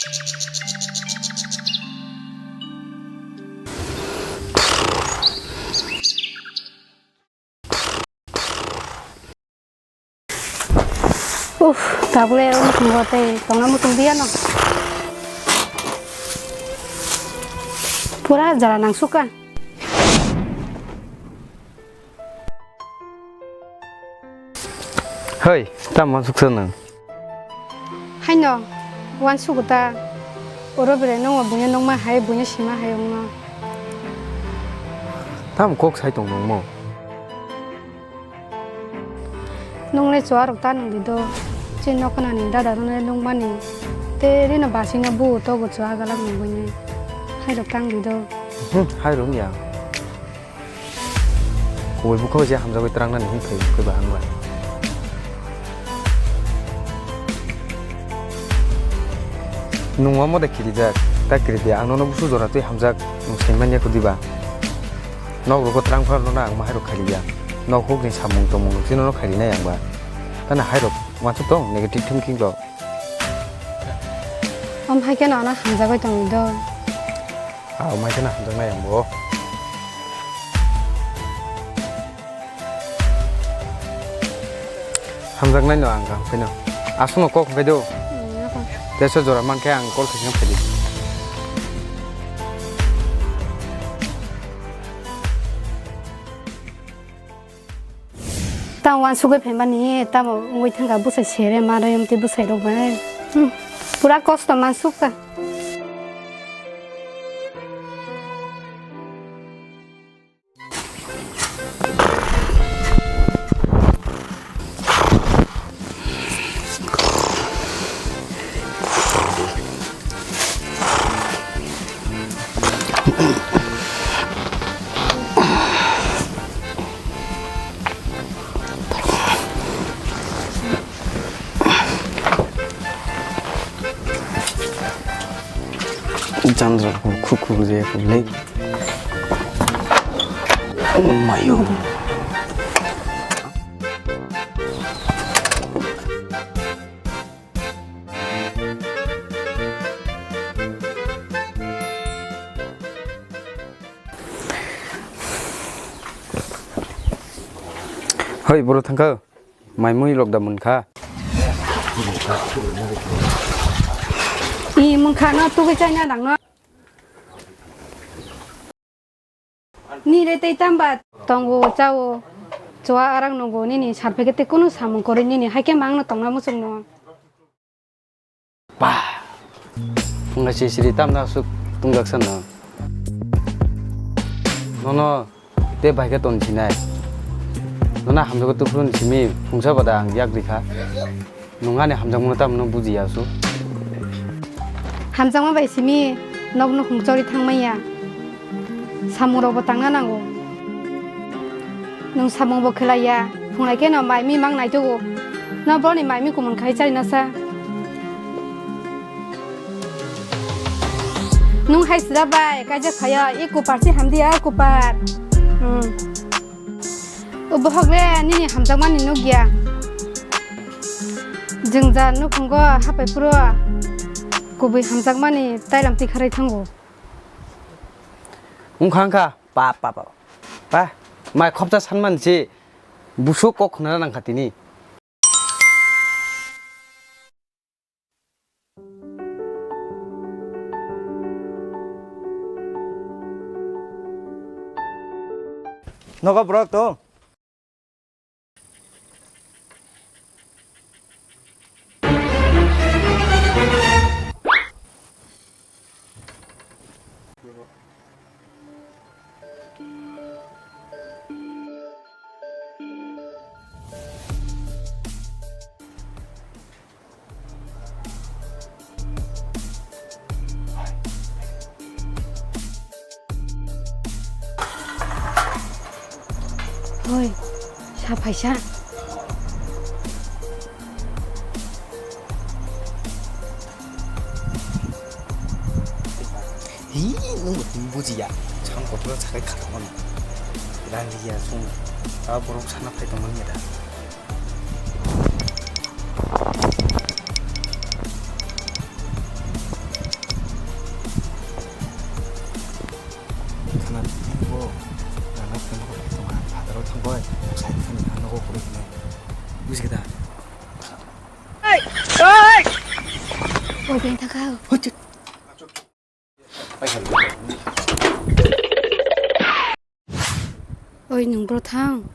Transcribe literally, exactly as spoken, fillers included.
Uff, tabuk le o muchungo tei tongna muchung di ano. Pura jala nang sukha. Hoi, tamo uansuksa nwng? Haino, uansugo ta. Oro belai nwng o buino nukma hai, buino sima hai wngno. Tamo kok sai tong nwng mo? Nwng le chuarok ta nung di do. Chini nokha nani dada rok le nukmani. Tei rino basino bu togo chua galak nungwi nai. Hairok tang di do. Hmm, hairok ya. Kubui bukha je hamjagwi twrangnani hwn phai khe ba ang bai. Nwng omo de kirijak, ta kiridi ang nono busu jora twi hamjak, nwng sai manya kudi ba. Nok rogo twrang phano no ang ma hairok khairiya. Nok huk ni samung tongmung rok chini no khairinai ang ba. Tana hairok uansuk tong negative thinking rok. Om hai khe no ano hamjagwi tongwi do. Ah, om hai khe no hamjaknai ang bo. Hamjaknai no ang kha phai no. Aswk no kok phai do. Hmm, apa? Teso jora man khe ang call khaising phai di. Tamo uansugwi phaimani, tamo wngwi thangkha bwsai sere ma royom tei bwsai rok bai. Hmm, pura kosto mansukha. Chandra ko khuk khuk je ko le. Oh my God. Hoi, boro thangkha. Mai mui lok da munkha. I munkha no tugui chaina dang no. Ni re tei tamba tongo chao. Chua arang nungo nini sarphe khe tei kunu samung kori nini hai khe mang no tongna muchung no. Ba. Phunga sisiri tamna aswk tungjak sana. Nono te bai khe ton sinai. Nono hamjago tuphuru ni simi phungsa bada ang yak rikha. Nung ani hamjakmano tamno bujiya aswk. Hamjakma bai simi nokno hung chori thangmaya. Samung rokbo tangna nango. Nwng samungbo khlaiya, phunglai kheno mai mi mang naitugo. No boroni mai mi kumun khai chari nasa. Nwng hai sida bai kaijak phaio, i kupar se hamdi a kupar. Hmm. O bohok le nini hamjakmani nukya. Jwngjal nukhungo hapai phuru kubui hamjakmani tailam tikharai thango. Wngkha wngkha. Pa, pa, pa, pa. Mai khopsa sanmani se busuk kok khna nang kha tini. Nogo borok to. Hoi, sa phaisa. Hi, nwng bo twi bujiya. Chang kotor sakai khatangmani. Rang liya sung. Ta borok sana phai tongmani da. Nang bo, nang bo, nang bo, phatarok thangbai, sai thani ang nogo khuluknai. Bujikha da? Oi, beng thangkha. Oi, nwng bro thang.